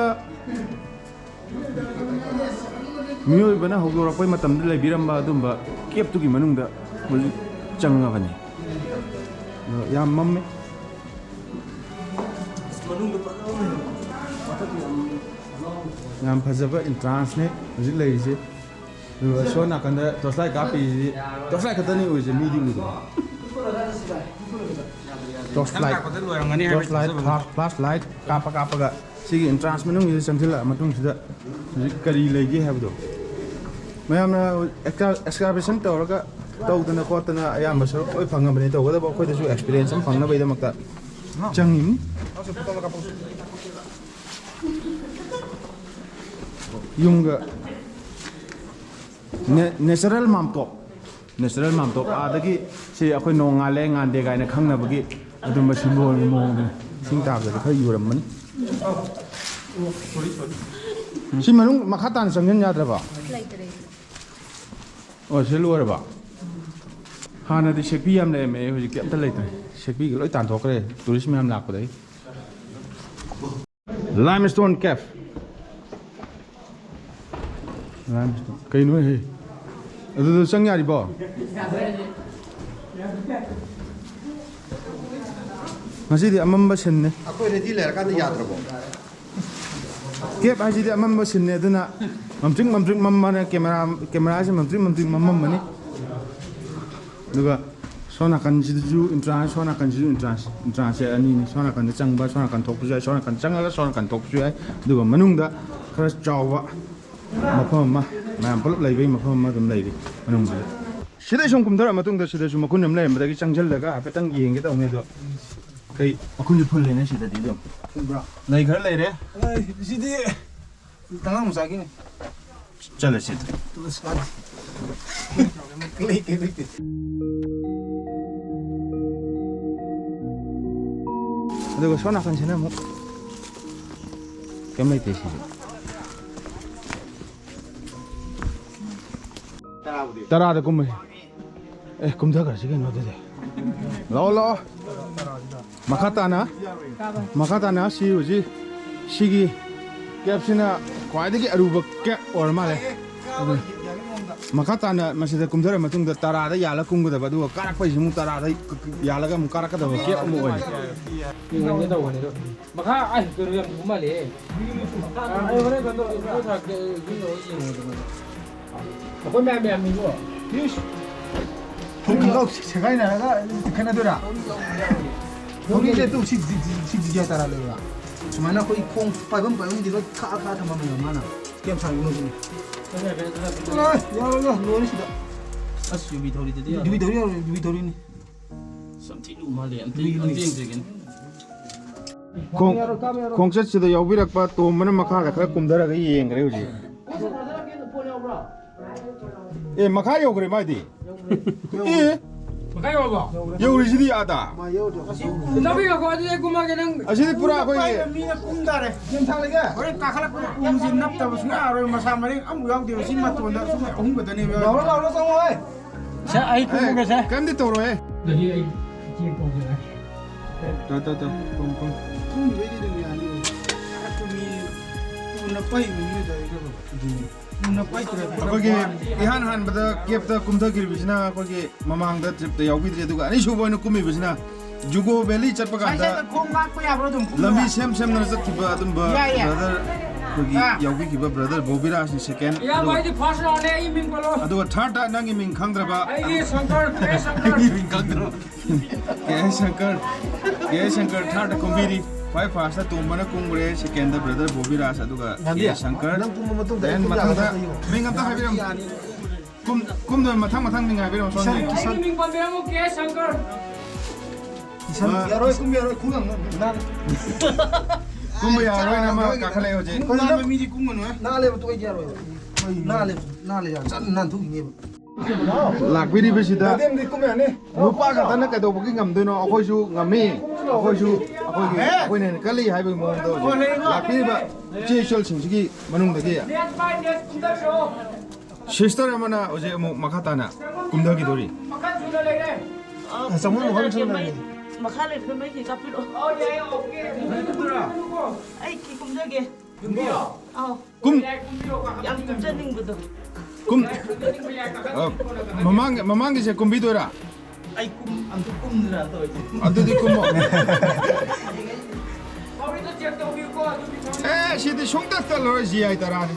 ꯃꯤꯑꯣꯏꯕꯅ ꯍꯧꯗꯣꯔꯛꯄꯩ ꯃꯇꯝꯗ ꯂꯩꯕꯤꯔꯝꯕ ꯑꯗꯨꯝꯕ ꯀꯦꯞꯇꯨꯒꯤ ꯃꯅꯨꯡꯗ ꯍꯧꯖꯤꯛ ꯆꯪꯉꯕꯅꯤ꯫ ꯑꯗꯣ ꯌꯥꯝ ꯃꯝꯃꯦ꯫ ꯌꯥꯝ ꯐꯖꯕ entrance ꯅꯦ ꯍꯧꯖꯤꯛ ꯂꯩꯔꯤꯁꯦ꯫ ꯑꯗꯨꯒ ꯁꯣꯝ ꯅꯥꯀꯟꯗ torchlight ꯀꯥꯞꯄꯤꯁꯤꯗꯤ, torchlight ꯈꯛꯇꯅꯤ ꯎꯔꯤꯁꯦ, ꯃꯤꯗꯤ ꯎꯗ꯭ꯔꯦ꯫ Torch light, ꯂꯣꯏꯔꯝꯒꯅꯤ ꯍꯥꯏꯕ ꯇꯣꯔꯆ ꯂꯥꯏꯠ, ꯊꯥꯖꯕꯗ꯫ ꯐ꯭ꯂꯥꯁ ꯂꯥꯏꯠ ꯀꯥꯞꯄ ꯀꯥꯞꯄꯒ ꯁꯤꯒꯤ ꯑꯦꯟꯇ꯭ꯔꯥꯟꯁ ꯃꯅꯨꯡꯁꯤꯗ ꯆꯪꯁꯤꯜꯂꯛꯑ ꯃꯇꯨꯡꯁꯤꯗ ꯍꯧꯖꯤꯛ ꯀꯔꯤ ꯂꯩꯒꯦ ꯍꯥꯏꯕꯗꯣ ꯃꯌꯥꯝꯅ ꯑꯦꯛꯁꯀꯥ-, ꯑꯦꯛꯁꯀꯥꯚꯦꯁꯟ ꯇꯧꯔꯒ ꯇꯧꯗꯅ ꯈꯣꯠꯇꯅ ꯑꯌꯥꯝꯕ ꯁꯔꯨꯛ ꯂꯣꯏ ꯐꯪꯉꯕꯅꯤ꯫ ꯇꯧꯒꯗꯕ ꯑꯩꯈꯣꯏꯗꯁꯨ ꯑꯦꯛꯁꯄꯤꯔꯤꯌꯦꯟꯁ ꯑꯃ ꯐꯪꯅꯕꯒꯤꯗꯃꯛꯇ ꯆꯪꯉꯤꯅꯤ꯫ ꯌꯨꯝꯒ ꯅꯦ-, ꯅꯦꯆꯔꯦꯜ ꯃꯥꯝꯇꯣꯞ, ꯅꯦꯆꯔꯦꯜ ꯃꯥꯝꯇꯣꯞ꯫ ꯑꯥꯗꯒꯤ ꯁꯤ ꯑꯩꯈꯣꯏ ꯅꯣꯡꯉꯥꯜꯂꯦ ꯉꯥꯟꯗꯦ ꯀꯥꯏꯅ ꯈꯪꯅꯕꯒꯤ ꯑꯗꯨꯝꯕ ꯁꯤꯝꯕꯣꯜꯒꯤ ꯃꯑꯣꯡꯗꯅꯤ꯫ ꯏꯁꯤꯡ ꯇꯥꯕꯗꯗꯤ ꯈꯔ ꯌꯨꯔꯝꯃꯅꯤ꯫ ꯁꯤ ꯃꯅꯨꯡ ꯃꯈꯥ ꯇꯥꯅ ꯆꯪꯁꯤꯟ ꯌꯥꯗ꯭ꯔꯕ? ꯂꯩꯇ꯭ꯔꯦ꯫ ꯑꯣ, ꯁꯤ ꯂꯣꯏꯔꯕ? ꯍꯥꯟꯅꯗꯤ ꯁꯦꯛꯄꯤ ꯌꯥꯝ ꯂꯩꯔꯝꯃꯦ, ꯍꯧꯖꯤꯛꯇꯤ ꯑꯝꯇ ꯂꯩꯇ꯭ꯔꯦ꯫ ꯁꯦꯛꯄꯤꯒ ꯂꯣꯏ ꯇꯥꯟꯊꯣꯛꯈ꯭ꯔꯦ, ꯇꯨꯔꯤꯁ ꯃꯌꯥꯝ ꯂꯥꯛꯄꯗꯒꯤ꯫ Limestone cave꯫ Limestone꯫ ꯀꯩꯅꯣ ꯍꯦ? ꯑꯗꯨꯗ ꯆꯪ ꯌꯥꯔꯤꯕꯣ? ꯉꯁꯤꯗꯤ ꯑꯃꯝꯕ ꯁꯤꯟꯅꯤ꯫ ꯑꯩꯈꯣꯏ ꯔꯦꯗꯤ ꯂꯩꯔꯀꯥꯟꯗ ꯌꯥꯗ꯭ꯔꯕꯣ? ꯀꯦꯞ ꯍꯥꯏꯁꯤꯗꯤ ꯑꯃꯝꯕ ꯁꯤꯟꯅꯤ, ꯑꯗꯨꯅ ꯃꯝꯇ꯭ꯔꯤꯛ ꯃꯝꯇ꯭ꯔꯤꯛ ꯃꯝꯃꯅ ꯀꯦꯃꯦꯔꯥ, ꯀꯦꯃꯦꯔꯥꯁꯦ ꯃꯝꯇ꯭ꯔꯤꯛ ꯃꯝꯇ꯭ꯔꯤꯛ ꯃꯝꯃꯝꯃꯅꯤ꯫ ꯑꯗꯨꯒ ꯁꯣꯝ ꯅꯥꯀꯟꯁꯤꯗꯁꯨ ꯏꯟꯇ꯭ꯔꯥꯟꯁ, ꯁꯣꯝ ꯅꯥꯀꯟꯁꯤꯁꯨ ꯏꯟꯇ꯭ꯔꯥꯟꯁ, ꯏꯟꯇ꯭ꯔꯥꯟꯁꯁꯦ ꯑꯅꯤꯅꯤ꯫ ꯁꯣꯝ ꯅꯥꯀꯟꯗ ꯆꯪꯕ, ꯁꯣꯝ ꯅꯥꯀꯟ ꯊꯣꯛꯄꯁꯨ ꯌꯥꯏ, ꯁꯣꯝ ꯅꯥꯀꯟ ꯆꯪꯉꯒ ꯁꯣꯝ ꯅꯥꯀꯟ ꯊꯣꯛꯄꯁꯨ ꯌꯥꯏ꯫ ꯑꯗꯨꯒ ꯃꯅꯨꯡꯗ ꯈꯔ ꯆꯥꯎꯕ ꯃꯐꯝ ꯑꯃ, ꯃꯌꯥꯝ ꯄꯨꯂꯞ ꯂꯩꯕꯒꯤ ꯃꯐꯝ ꯑꯃ ꯑꯗꯨꯝ ꯂꯩꯔꯤ ꯃꯅꯨꯡꯁꯤꯗ꯫ ꯁꯤꯗꯩ ꯁꯨꯝ ꯀꯨꯝꯊꯔ ꯃꯇꯨꯡꯗ ꯁꯤꯗꯁꯨ ꯃꯈꯨꯟ ꯑꯃ ꯂꯩꯔꯝꯕꯗꯒꯤ ꯆꯪꯁꯤꯜꯂꯒ ꯍꯥꯏꯐꯦꯠꯇꯪ ꯌꯦꯡꯒꯦ ꯇꯧꯅꯤ꯫ ꯑꯗꯣ ꯀꯩ ꯃꯈꯨꯟꯁꯨ ꯐꯨꯜꯂꯦꯅꯦ ꯁꯤꯗꯗꯤ ꯑꯗꯨꯝ꯫ ꯐꯨꯜꯕ꯭ꯔꯥ? ꯂꯩ ꯈꯔ ꯂꯩꯔꯦ꯫ ꯑꯩ ꯁꯤꯗꯤ ꯑꯉꯥꯡ ꯃꯆꯥꯒꯤꯅꯦ꯫ ꯆꯠꯂꯁꯤ꯫ ꯇꯨ ꯁꯥꯗꯤ꯫ ꯂꯩꯇꯦ, ꯂꯩꯇꯦ꯫ ꯑꯗꯨꯒ ꯁꯣꯝ ꯅꯥꯀꯟꯁꯤꯅ ꯑꯃꯨꯛ ꯀꯩꯝ ꯂꯩꯇꯦ ꯁꯤꯁꯨ꯫ ꯇꯔꯥꯗ ꯀꯨꯝꯃꯁꯤ꯫ ꯑꯦ, ꯀꯨꯝꯊꯈ꯭ꯔꯁꯤ ꯀꯩꯅꯣ ꯑꯗꯨꯗꯤ꯫ ꯂꯥꯛꯑꯣ, ꯂꯥꯛꯑꯣ꯫ ꯃꯈꯥ ꯇꯥꯅ, ꯃꯈꯥ ꯇꯥꯅ ꯁꯤ ꯍꯧꯖꯤꯛ ꯁꯤꯒꯤ ꯀꯦꯞꯁꯤꯅ ꯈ꯭ꯋꯥꯏꯗꯒꯤ ꯑꯔꯨꯕ ꯀꯦꯞ ꯑꯣꯏꯔ ꯃꯥꯜꯂꯦ꯫ ꯑꯗꯨ ꯃꯈꯥ ꯇꯥꯅ ꯃꯁꯤꯗ ꯀꯨꯝꯊꯔ ꯃꯇꯨꯡꯗ ꯇꯔꯥꯗ ꯌꯥꯜꯂ ꯀꯨꯝꯒꯗꯕ, ꯑꯗꯨꯒ ꯀꯥꯔꯛꯄꯩꯁꯨ ꯑꯃꯨꯛ ꯇꯔꯥꯗ ꯌꯥꯜꯂꯒ ꯑꯃꯨꯛ ꯀꯥꯔꯛꯀꯗꯕ ꯀꯦꯞ ꯑꯃ ꯑꯣꯏ꯫ ꯌꯦꯡꯍꯟꯒꯦ ꯇꯧꯕꯅꯦ ꯑꯗꯣ꯫ ꯃꯈꯥ, ꯑꯩ, ꯀꯩꯅꯣ ꯌꯥꯝ ꯊꯨꯕ ꯃꯥꯜꯂꯦ꯫ ꯑꯥ, ꯑꯩ ꯍꯣꯔꯦꯟ ꯀꯩꯅꯣ ꯇꯧꯔꯒꯦ, ꯐꯣꯇꯣ ꯊꯥꯔꯛꯀꯦ, ꯑꯩ ꯌꯨꯝ ꯌꯧꯔꯒ ꯌꯦꯡꯉꯣ ꯑꯗꯨꯃꯥꯏꯅ꯫ ꯑꯩꯈꯣꯏ ꯃꯌꯥꯝ ꯌꯥꯝꯃꯤꯀꯣ꯫ ꯏꯁ! ꯐꯨꯔꯤꯠ ꯈꯣꯡꯒ꯭ꯔꯥꯎ ꯁꯦꯒꯥꯏꯅꯔꯒ ꯈꯠꯅꯗꯣꯏꯔꯥ? ꯊꯧꯔꯤꯁꯦ ꯇꯨ ꯁꯤ, ꯁꯤ, ꯁꯤ, ꯁꯤ ꯗꯤꯖꯥꯏꯟ ꯇꯥꯔꯛꯂꯦꯕ꯫ ꯁꯨꯃꯥꯏꯅ ꯑꯩꯈꯣꯏ ꯈꯣꯡ ꯄꯥꯏꯐꯝ ꯄꯥꯏꯐꯝꯗꯤ ꯂꯣꯏ ꯈꯥꯛꯑ ꯈꯥꯛꯑ ꯊꯝꯃꯝꯃꯦꯕ ꯃꯥꯅ꯫ ꯀꯦꯝ ꯁꯥꯡꯕ ꯃꯣꯏꯁꯤꯅꯤ꯫ ꯑꯦ, ꯌꯥꯔꯣꯏ, ꯌꯥꯔꯣꯏ, ꯂꯣꯏꯔꯦ ꯁꯤꯗ꯫ ꯑꯁ, ꯌꯨꯕꯤ ꯊꯧꯔꯤꯗꯨꯗꯤ ꯌꯥꯔꯣꯏ꯫ ꯌꯨꯕꯤ ꯊꯧꯔꯤ ꯌꯥꯔꯣꯏ, ꯌꯨꯕꯤ ꯊꯧꯔꯤꯅꯤ꯫ ꯑꯁ, ꯌꯥꯝ ꯊꯤ ꯂꯨ ꯃꯥꯜꯂꯦ꯫ ꯑꯝꯇ, ꯌꯨꯕꯤ ꯑꯝꯇ ꯂꯨꯏ꯫ ꯌꯦꯡꯖꯒꯦꯅꯦ꯫ ꯈꯣꯡ-, ꯈꯣꯡꯆꯠꯁꯤꯗ ꯌꯥꯎꯕꯤꯔꯛꯄ ꯇꯣꯝꯕꯅ ꯃꯈꯥꯗ ꯈꯔ ꯀꯨꯝꯊꯔꯒ ꯌꯦꯡꯈ꯭ꯔꯦ ꯍꯧꯖꯤꯛ꯫ ꯑꯦ, ꯃꯈꯥ ꯌꯧꯈ꯭ꯔꯦ ꯃꯥꯏꯗꯤ꯫ ꯑꯦ, ꯃꯈꯥ ꯌꯧꯔꯕꯣ? ꯌꯧꯔꯤꯁꯤꯗꯤ ꯑꯥꯗ꯫ ꯆꯥꯕꯤ ꯉꯥꯏꯈꯣ, ꯑꯗꯨꯗꯤ ꯑꯩ ꯀꯨꯝꯃꯛꯑꯒꯦ, ꯅꯪ꯫ ꯑꯁꯤꯗꯤ ꯄꯨꯔꯥ ꯑꯩꯈꯣꯏꯒꯤ ꯄꯥꯏꯕ ꯃꯤꯅ ꯀꯨꯝ ꯇꯥꯔꯦ꯫ ꯍꯣꯔꯦꯟ ꯀꯥꯈꯠꯂꯛꯄꯗ ꯎꯁꯦ ꯅꯞꯇꯕ ꯁꯨꯡꯌꯥ ꯌꯥꯔꯣꯏ, ꯃꯁꯥ ꯃꯔꯦꯡ ꯑꯃꯨꯛ ꯌꯥꯎꯗꯦꯕ꯫ ꯁꯤ ꯃꯇꯣꯟꯗ ꯁꯨꯝ ꯑꯍꯨꯝ ꯈꯛꯇꯅꯦꯕ ꯌꯥꯎꯔꯤꯁꯦ꯫ ꯂꯥꯎꯔꯣ, ꯂꯥꯎꯔꯣ, ꯆꯪꯉꯣ, ꯍꯦ꯫ ꯁꯦ, ꯑꯩ ꯀꯨꯝꯃꯒꯦ, ꯁꯦ꯫ ꯀꯩꯝꯇ ꯇꯧꯔꯣꯏꯍꯦ꯫ ꯑꯗꯨꯗꯤ ꯑꯩ ꯏꯆꯦ ꯀꯧꯖꯔꯛꯑꯒꯦ꯫ ꯇꯧ, ꯇꯧ, ꯇꯧ꯫ ꯀꯨꯝ, ꯀꯨꯝ꯫ ꯀꯨꯝꯈꯤꯕꯩꯗꯤ ꯑꯗꯨꯝ ꯌꯥꯅꯤ꯫ ꯑ, ꯀꯨꯝꯃꯤ, ꯎꯅ ꯄꯩꯕ ꯃꯤꯑꯣꯏꯗ ꯑꯩ ꯀꯩꯅꯣ꯫ ꯑꯗꯨꯅꯤ꯫ ꯎꯅ ꯄꯩꯗ꯭ꯔꯗꯤ ꯑꯩꯈꯣꯏꯒꯤ ꯏꯍꯥꯟ ꯍꯥꯟꯕꯗ ꯀꯦꯞꯇ ꯀꯨꯝꯊꯈꯤꯕꯁꯤꯅ ꯑꯩꯈꯣꯏꯒꯤ ꯃꯃꯥꯡꯗ ꯇ꯭ꯔꯤꯞꯇ ꯌꯥꯎꯕꯤꯗ꯭ꯔꯦ, ꯑꯗꯨꯒ ꯑꯅꯤꯁꯨꯕ ꯑꯣꯏꯅ ꯀꯨꯝꯃꯤꯕꯁꯤꯅ ꯖꯨꯀꯣ ꯚꯦꯂꯤ ꯆꯠꯄ ꯀꯥꯟꯗ ꯁ꯭ꯋꯥꯏꯗ ꯈꯣꯡ ꯉꯥꯛꯄ ꯌꯥꯕ꯭ꯔꯣ ꯑꯗꯨꯝ ꯀꯨꯝꯕ? ꯂꯝꯕꯤ ꯁꯦꯝ ꯁꯦꯝꯗꯅ ꯆꯠꯈꯤꯕ ꯑꯗꯨꯝꯕ ꯌꯥꯏ, ꯌꯥꯏ꯫ ꯕ꯭ꯔꯗꯔ ꯑꯩꯈꯣꯏꯒꯤ ꯑꯥ꯫ ꯌꯥꯎꯕꯤꯈꯤꯕ ꯕ꯭ꯔꯗꯔ ꯕꯣꯕꯤꯔꯥꯖꯅ ꯁꯦꯀꯦꯟ, ꯏꯌꯥꯝꯕ, ꯑꯗꯨꯒ ꯑꯩꯗꯤ ꯐꯥꯔꯁ ꯔꯥꯎꯟꯅꯦ, ꯑꯩ ꯃꯤꯡ ꯄꯜꯂꯣ꯫ ꯑꯗꯨꯒ ꯊꯥꯔꯠꯇ ꯅꯪꯒꯤ ꯃꯤꯡ ꯈꯪꯗ꯭ꯔꯕ꯫ ꯑꯩꯒꯤ ꯁꯪꯀꯔ, ꯀꯦ ꯁꯪꯀꯔ꯫ ꯑꯩꯒꯤ ꯃꯤꯡ ꯈꯪꯗ꯭ꯔꯕ꯫ ꯀꯦ ꯑꯦꯁ ꯁꯪꯀꯔ, ꯀꯦ ꯑꯦꯁ ꯁꯪꯀꯔ ꯊꯥꯔꯗ ꯀꯨꯝꯕꯤꯔꯤ꯫ ꯈ꯭ꯋꯥꯏ ꯐꯥꯔꯁꯇ ꯇꯣꯝꯕꯅ ꯀꯨꯝꯈ꯭ꯔꯦ, ꯁꯦꯀꯦꯟꯗ ꯕ꯭ꯔꯗꯔ ꯕꯣꯕꯤꯔꯥꯖ, ꯑꯗꯨꯒ ꯀꯦ ꯁꯪꯀꯔ꯫ ꯅꯪ ꯀꯨꯝꯕ ꯃꯇꯨꯡꯗ ꯗꯦꯟ ꯑꯩ ꯀꯨꯝ ꯃꯊꯪꯗ ꯌꯥꯒꯗ꯭ꯔꯥ ꯌꯦꯡꯉꯣ꯫ ꯃꯤꯡ ꯑꯝꯇ ꯍꯥꯏꯕꯤꯔꯝꯃꯨ꯫ ꯀꯨꯝ-, ꯀꯨꯝꯗ ꯃꯊꯪ ꯃꯊꯪ ꯃꯤꯡ ꯍꯥꯏꯕꯤꯔꯝꯃꯨ, ꯁꯣꯝꯗ ꯌꯦꯡꯉꯣ꯫ ꯑꯩꯒꯤ ꯃꯤꯡ ꯄꯟꯕꯤꯔꯝꯃꯨ, ꯀꯦ ꯑꯦꯁ ꯁꯪꯀꯔ꯫ ꯏꯁꯟ ꯑ꯫ ꯌꯥꯔꯣꯏ, ꯀꯨꯝ ꯌꯥꯔꯣꯏ, ꯈꯣꯡ ꯌꯥꯝ ꯅꯥꯟ-, ꯅꯥꯟ-, ꯀꯨꯝꯕ ꯌꯥꯔꯣꯏꯅ ꯑꯃ ꯀꯥꯈꯠꯂꯛꯑꯦ ꯍꯧꯖꯤꯛ꯫ ꯈꯣꯡ ꯅꯥꯟꯕ ꯃꯤꯗꯤ ꯀꯨꯝꯒꯅꯨꯍꯦ꯫ ꯅꯥꯜꯂꯦꯕ, ꯇꯣꯛꯑꯦ, ꯌꯥꯔꯣꯏ꯫ ꯅꯥꯜꯂꯦꯕ, ꯅꯥꯜꯂꯦ, ꯌꯥꯝ ꯆꯠ ꯅꯥꯟꯊꯣꯛꯈꯤꯅꯦꯕ꯫ ꯂꯥꯛꯄꯤꯔꯤꯕꯁꯤꯗ ꯒꯥꯔꯗꯦꯟꯗꯤ ꯀꯨꯝ ꯌꯥꯅꯤ꯫ ꯅꯨꯄꯥ ꯈꯛꯇꯅ ꯀꯩꯗꯧꯕꯒꯤ ꯉꯝꯗꯣꯏꯅꯣ? ꯑꯩꯈꯣꯏꯁꯨ ꯉꯝꯃꯤ, ꯑꯩꯈꯣꯏꯁꯨ, ꯑꯩꯈꯣꯏꯒꯤ, ꯑꯩꯈꯣꯏꯅ ꯍꯦꯟꯅ ꯀꯜꯂꯤ ꯍꯥꯏꯕꯒꯤ ꯃꯑꯣꯡꯗ ꯍꯧꯖꯤꯛ ꯂꯥꯛꯄꯤꯔꯤꯕ ꯏꯆꯦ ꯏꯆꯜꯁꯤꯡꯁꯤꯒꯤ ꯃꯅꯨꯡꯗꯒꯤ ꯁꯤꯁꯇꯔ ꯑꯃꯅ ꯍꯧꯖꯤꯛ ꯑꯃꯨꯛ ꯃꯈꯥ ꯇꯥꯅ ꯀꯨꯝꯊꯈꯤꯗꯣꯔꯤ꯫ ꯑ, ꯆꯪꯐꯝ ꯃꯐꯝ ꯁꯨꯝ ꯂꯩꯔꯦ꯫ ꯃꯈꯥ ꯂꯩꯕꯗ ꯃꯩ ꯈꯤꯇ ꯀꯥꯞꯄꯤꯔꯛꯑꯣ꯫ ꯑꯩ ꯀꯤ ꯀꯨꯝꯖꯒꯦ꯫ ꯑꯥꯎ꯫ ꯀꯨꯝ-, ꯌꯥꯝ ꯀꯨꯝꯖꯅꯤꯡꯕꯗꯣ꯫ ꯀꯨꯝ-, ꯑ, ꯃꯃꯥꯡ, ꯃꯃꯥꯡꯒꯤꯁꯦ ꯀꯨꯝꯕꯤꯗꯣꯏꯔꯥ? ꯑꯩ ꯀꯨꯝ-, ꯑꯝꯇ ꯀꯨꯝꯗꯅ ꯇꯧꯔꯤꯁꯦ꯫ ꯑꯗꯨꯗꯤ ꯀꯨꯝꯃꯣ꯫ ꯑꯦ, ꯁꯤꯗꯤ ꯁꯨꯡꯇ ꯇꯜꯂꯔꯣꯏ, ꯖꯤ ꯑꯥꯏ ꯇꯔꯥꯅꯤ꯫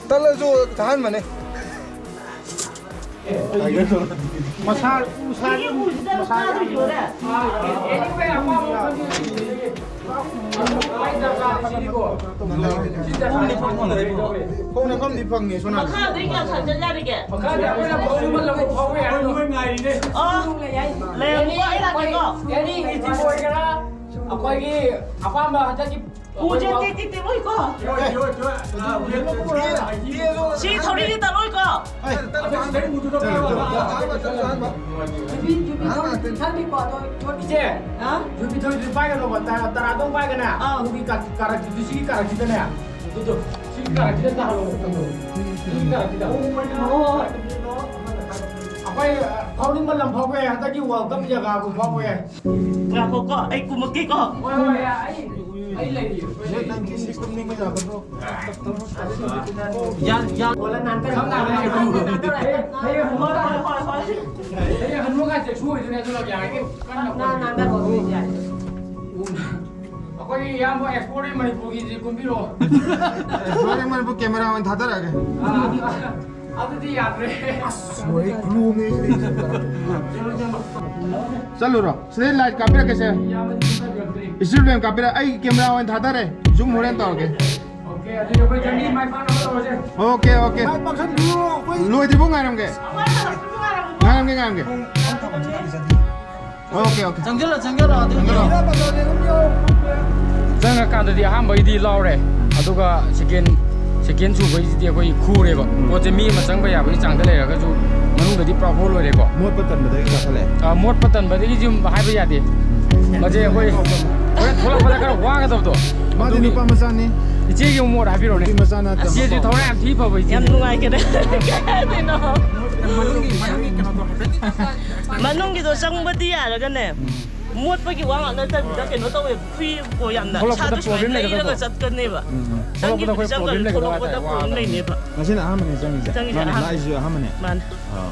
ꯇꯜꯂꯁꯨ ꯀꯥꯍꯟꯕꯅꯦ꯫ ꯃꯁꯥ ꯎꯁꯥ ꯃꯁꯥ ꯈꯣꯡꯅ ꯐꯝꯗꯤ ꯐꯪꯉꯦ ꯁꯣꯅꯥ꯫ ꯃꯈꯥꯗꯩ ꯀꯌꯥ ꯁꯥꯖꯜ ꯌꯥꯔꯤꯒꯦ? ꯃꯈꯥꯗ ꯑꯩꯈꯣꯏꯅ ꯐꯥꯎꯅꯤꯡꯕ ꯂꯧꯕ ꯐꯥꯎꯕ ꯌꯥꯏ꯫ ꯑꯣ, ꯂꯩꯔꯝꯃꯣ, ꯑꯩ ꯂꯥꯛꯀꯦꯀꯣ꯫ ꯑꯦꯅꯤ ꯏꯖꯤꯞ ꯑꯣꯏꯒꯦꯔꯥ, ꯑꯩꯈꯣꯏꯒꯤ ꯑꯄꯥꯝꯕ ꯍꯟꯗꯛꯀꯤ ꯎꯁꯦ ꯇꯦꯛ ꯇꯦꯛ ꯇꯦꯛꯂꯣꯏꯀꯣ꯫ ꯁꯤ ꯊꯧꯔꯤꯁꯦ ꯇꯠꯂꯣꯏꯀꯣ꯫ ꯏꯆꯦ, ꯍꯥ? ꯌꯨꯕꯤ ꯊꯣꯏꯗꯨꯗꯤ ꯄꯥꯏꯒꯅꯣꯕ, ꯇꯔꯥ, ꯇꯔꯥꯗꯣ ꯄꯥꯏꯒꯅꯦ꯫ ꯑꯥ꯫ ꯑꯗꯨꯒꯤ ꯀꯥ-, ꯀꯥꯔꯛꯇꯨꯗꯤ ꯁꯤꯒꯤ ꯀꯥꯔꯛꯁꯤꯗꯅꯦ꯫ ꯑꯥ꯫ ꯑꯗꯨꯗꯣ, ꯁꯤꯒꯤ ꯀꯥꯔꯛꯁꯤꯗ ꯇꯥꯍꯜꯂꯣ꯫ ꯁꯤꯒꯤ ꯀꯥꯔꯛꯁꯤꯗ꯫ ꯑꯣ꯫ ꯑꯩꯈꯣꯏ ꯐꯥꯎꯅꯤꯡꯕ ꯂꯝ ꯐꯥꯎꯕ ꯌꯥꯏ, ꯍꯟꯗꯛꯀꯤ ꯋꯥꯔꯜ ꯀꯞ ꯖꯒꯥꯕꯨ ꯐꯥꯎꯕ ꯌꯥꯏ꯫ ꯉꯥꯏꯈꯣꯀꯣ, ꯑꯩ ꯀꯨꯝꯃꯛꯀꯦꯀꯣ꯫ ꯍꯣꯏ, ꯍꯣꯏ, ꯌꯥꯏ, ꯑꯩ, ꯑꯩ ꯂꯩꯔꯤ꯫ ꯗꯦꯠ ꯅꯥꯏꯟꯇꯤꯟ ꯁꯤꯛꯁ ꯀꯨꯝꯅꯤꯡꯕ ꯌꯥꯒꯗ꯭ꯔꯣ? ꯌꯥ, ꯌꯥ꯫ ꯁꯝꯅ ꯍꯥꯏꯔꯕꯗ ꯍꯌꯦꯡ ꯍꯅꯨ-, ꯍꯣꯏ, ꯍꯣꯏ, ꯍꯣꯏ꯫ ꯍꯌꯦꯡ ꯍꯅꯨꯀꯥꯟ ꯆꯦꯛꯁꯨ ꯑꯣꯏꯗꯣꯏꯅꯦ, ꯑꯗꯨꯅ ꯌꯥꯔꯤꯈꯩ ꯀꯟꯅ ꯅꯥ-, ꯅꯥꯟꯊꯔꯛꯑꯣ, ꯑꯗꯨꯗꯤ ꯌꯥꯔꯦ꯫ ꯑꯩꯈꯣꯏꯒꯤ ꯏꯌꯥꯝꯕ ꯑꯦꯛꯁꯄꯣꯔꯠꯀꯤ ꯃꯅꯤꯄꯨꯔꯒꯤꯁꯤ ꯀꯨꯝꯕꯤꯔꯛꯑꯣ꯫ ꯑꯦꯛꯁꯄꯣꯔꯠꯀꯤ ꯃꯅꯤꯄꯨꯔ ꯀꯦꯃꯦꯔꯥ ꯑꯣꯏꯅ ꯊꯥꯗꯔꯛꯑꯒꯦ꯫ ꯑꯥ, ꯑꯗꯨꯗꯤ ꯌꯥꯗ꯭ꯔꯦ꯫ ꯑꯁ, ꯂꯣꯏꯔꯦ, ꯈꯨꯂꯨ ꯑꯃꯅꯦ ꯑꯩꯁꯦ꯫ ꯆꯠꯂꯨꯔꯣ꯫ ꯁꯤꯗꯩ ꯂꯥꯏꯠ ꯀꯥꯞꯄꯤꯔꯛꯀꯦꯁꯦ꯫ ꯏꯁꯇꯤꯜ ꯐ꯭ꯔꯦꯝ ꯀꯥꯞꯄꯤꯔꯛ-, ꯑꯩ ꯀꯦꯃꯦꯔꯥ ꯑꯣꯏꯅ ꯊꯥꯗꯔꯦ꯫ ꯖꯨꯝ ꯍꯣꯔꯦꯟ ꯇꯧꯔꯒꯦ꯫ ꯑꯣꯀꯦ, ꯑꯗꯨꯗꯤ ꯑꯩꯈꯣꯏ ꯖꯔꯅꯤ ꯃꯥꯏ ꯄꯥꯛꯅꯕ ꯇꯧꯔꯁꯦ꯫ Okay, okay. ꯃꯥꯏ ꯄꯥꯛꯁꯟꯕꯤꯌꯨ, ꯑꯩꯈꯣꯏ ꯂꯣꯏꯗ꯭ꯔꯤꯐꯥꯎ ꯉꯥꯏꯔꯝꯒꯦ꯫ ꯉꯥꯏꯔꯝꯒꯦ, ꯉꯥꯏꯔꯝꯒꯦ꯫ Okay, okay. ꯆꯪꯁꯤꯜꯂꯣ, ꯆꯪꯁꯤꯜꯂꯣ, ꯑꯗꯨꯝ ꯆꯪꯁꯤꯜꯂꯣ꯫ ꯆꯪꯉꯀꯥꯟꯗꯗꯤ ꯑꯍꯥꯟꯕꯒꯤꯗꯤ ꯂꯥꯎꯔꯦ, ꯑꯗꯨꯒ ꯁꯦꯀꯦꯟ, ꯁꯦꯀꯦꯟ ꯁꯨꯕꯩꯁꯤꯗꯤ ꯑꯩꯈꯣꯏ ꯈꯨꯔꯦꯕ꯫ ꯎꯝ꯫ ꯄꯣꯠꯁꯦ ꯃꯤ ꯑꯃ ꯆꯪꯕ ꯌꯥꯕꯒꯤ ꯆꯥꯡꯗ ꯂꯩꯔꯒꯁꯨ ꯃꯅꯨꯡꯗꯗꯤ ꯄꯨꯔꯥ ꯍꯣꯜ ꯑꯣꯏꯔꯦꯀꯣ꯫ ꯃꯣꯠꯄ ꯇꯟꯕꯗꯒꯤ ꯀꯥꯈꯠꯂꯛꯑꯦ꯫ ꯑ, ꯃꯣꯠꯄ ꯇꯟꯕꯗꯒꯤꯁꯨ ꯍꯥꯏꯕ ꯌꯥꯗꯦ꯫ ꯃꯁꯦ ꯑꯩꯈꯣꯏ ꯍꯣꯔꯦꯟ ꯊꯣꯛꯂꯛꯄꯗ ꯈꯔ ꯋꯥꯒꯗꯕꯗꯣ꯫ ꯃꯥꯗꯤ ꯑꯗꯨꯒꯤ ꯅꯨꯄꯥ ꯃꯆꯥꯅꯤ꯫ ꯏꯆꯦꯒꯤ ꯑꯃꯨꯛ ꯃꯣꯠ ꯍꯥꯏꯕꯤꯔꯣꯅꯦ꯫ ꯅꯨꯄꯤ ꯃꯆꯥ ꯅꯠꯇꯕ꯫ ꯏꯆꯦꯁꯤ ꯊꯧꯔꯥꯡ ꯌꯥꯝ ꯊꯤ ꯐꯕ ꯏꯆꯦ꯫ ꯌꯥꯝ ꯅꯨꯡꯉꯥꯏꯖꯔꯦ꯫ ꯀꯩꯅꯣ? ꯃꯅꯨꯡꯒꯤ, ꯃꯅꯨꯡꯒꯤ ꯀꯩꯅꯣꯗꯣ ꯍꯥꯏꯐꯦꯠ ꯃꯅꯨꯡꯒꯤꯗꯣ ꯆꯪꯕꯗꯤ ꯌꯥꯔꯒꯅꯦ, ꯎꯝ꯫ ꯃꯣꯠꯄꯒꯤ ꯋꯥ ꯉꯥꯛ ꯅꯠꯇꯕꯤꯗ ꯀꯩꯅꯣ ꯇꯧꯋꯦ, ꯐꯨꯏꯀꯣ ꯌꯥꯝꯅ꯫ ꯊꯣꯛꯂꯛꯄꯗ ꯏꯁꯥꯗꯣ ꯁꯨꯃꯥꯏꯅ ꯄ꯭ꯔꯣꯕ꯭ꯂꯦꯝ ꯂꯩꯔꯒ ꯂꯩꯒꯗꯕ꯫ ꯆꯠꯀꯅꯦꯕ꯫ ꯎꯝ, ꯎꯝ꯫ ꯆꯪꯕꯗ ꯆꯪꯈꯤꯕꯗꯤ ꯑꯩꯈꯣꯏ ꯆꯪꯈ꯭ꯔꯁꯨ ꯄ꯭ꯔꯣꯕ꯭ꯂꯦꯝ ꯂꯩꯒꯗꯕ ꯊꯣꯛꯂꯛꯄꯗ ꯍꯥꯏꯇꯥꯔꯦ, ꯄ꯭ꯔꯣꯕ꯭ꯂꯦꯝ ꯋꯥꯕ꯫ ꯂꯩꯅꯦꯕ꯫ ꯉꯁꯤꯅ ꯑꯍꯥꯟꯕꯅꯦ ꯆꯪꯉꯤꯁꯦ꯫ ꯆꯪꯉꯤꯁꯦ ꯃꯥꯅꯦ, ꯑꯍꯥꯟꯕ꯫ ꯂꯥꯛꯏꯁꯤꯁꯨ ꯑꯍꯥꯟꯕꯅꯦ꯫ ꯃꯥꯅꯦ꯫ ꯑꯥ꯫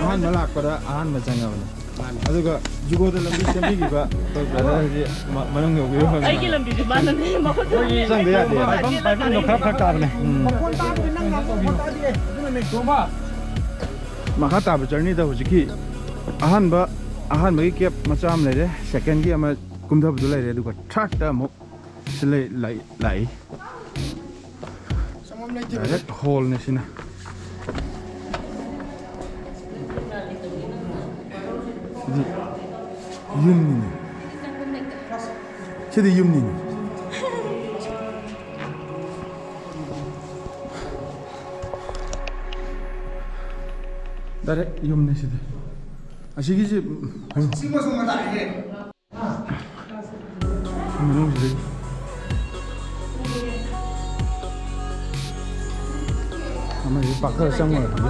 ꯑꯍꯥꯟꯕ ꯂꯥꯛꯄꯗ ꯑꯍꯥꯟꯕ ꯆꯪꯉꯕꯅꯦ꯫ ꯃꯥꯅꯦ꯫ ꯑꯗꯨꯒ ꯖꯨꯒꯣꯗ ꯂꯝꯕꯤ ꯁꯦꯝꯕꯤꯈꯤꯕ ꯑꯩꯈꯣꯏ ꯕ꯭ꯔꯗꯔꯁꯤ ꯃ-, ꯃꯅꯨꯡ ꯌꯧꯕꯤꯔꯣ꯫ ꯑꯩꯒꯤ ꯂꯝꯕꯤꯁꯦ ꯃꯥꯅꯅꯦ, ꯃꯈꯨꯠ ꯆꯪꯗ ꯌꯥꯗꯦ꯫ ꯄꯥꯏꯐꯝ, ꯄꯥꯏꯐꯝꯗꯣ ꯈꯔ ꯐꯔꯛ ꯇꯥꯕꯅꯦ꯫ ꯎꯝ꯫ ꯃꯈꯣꯟ ꯇꯥꯕꯗꯤ ꯅꯪ ꯉꯥꯡꯕ ꯃꯈꯣꯟ ꯇꯥꯗꯤꯌꯦ꯫ ꯑꯗꯨꯅꯅꯦ꯫ ꯇꯣꯝꯕ꯫ ꯃꯈꯥ ꯇꯥꯕ journeyꯗ ꯍꯧꯖꯤꯛꯀꯤ ꯑꯍꯥꯟꯕ, ꯑꯍꯥꯟꯕꯒꯤ cave ꯃꯆꯥ ꯑꯃ ꯂꯩꯔꯦ, secondꯒꯤ ꯑꯃ ꯀꯨꯝꯊꯕꯗꯣ ꯂꯩꯔꯦ, ꯑꯗꯨꯒ thirdꯇ ꯑꯃꯨꯛ ꯁꯤ ꯂꯩ, ꯂꯩ, ꯂꯥꯛꯏ꯫ ꯆꯪꯐꯝ ꯂꯩꯇꯦ꯫ Direct hallꯅꯦ ꯁꯤꯅ꯫ ꯁꯤꯗꯤ ꯌꯨꯝꯅꯤꯅꯦ꯫ ꯁꯤꯗꯤ ꯌꯨꯝꯅꯤꯅꯦ꯫ Direct ꯌꯨꯝꯅꯦ ꯁꯤꯗꯤ꯫ ꯑꯁꯤꯒꯤꯁꯤ, ꯎꯝ, ꯁꯤ ꯃꯆꯨ ꯃꯇꯥꯏꯁꯦ꯫ ꯃꯅꯨꯡꯁꯤꯗꯒꯤ ꯑꯃꯁꯤ ꯄꯥꯛꯊꯔ ꯆꯪꯉꯨꯔꯗꯤ꯫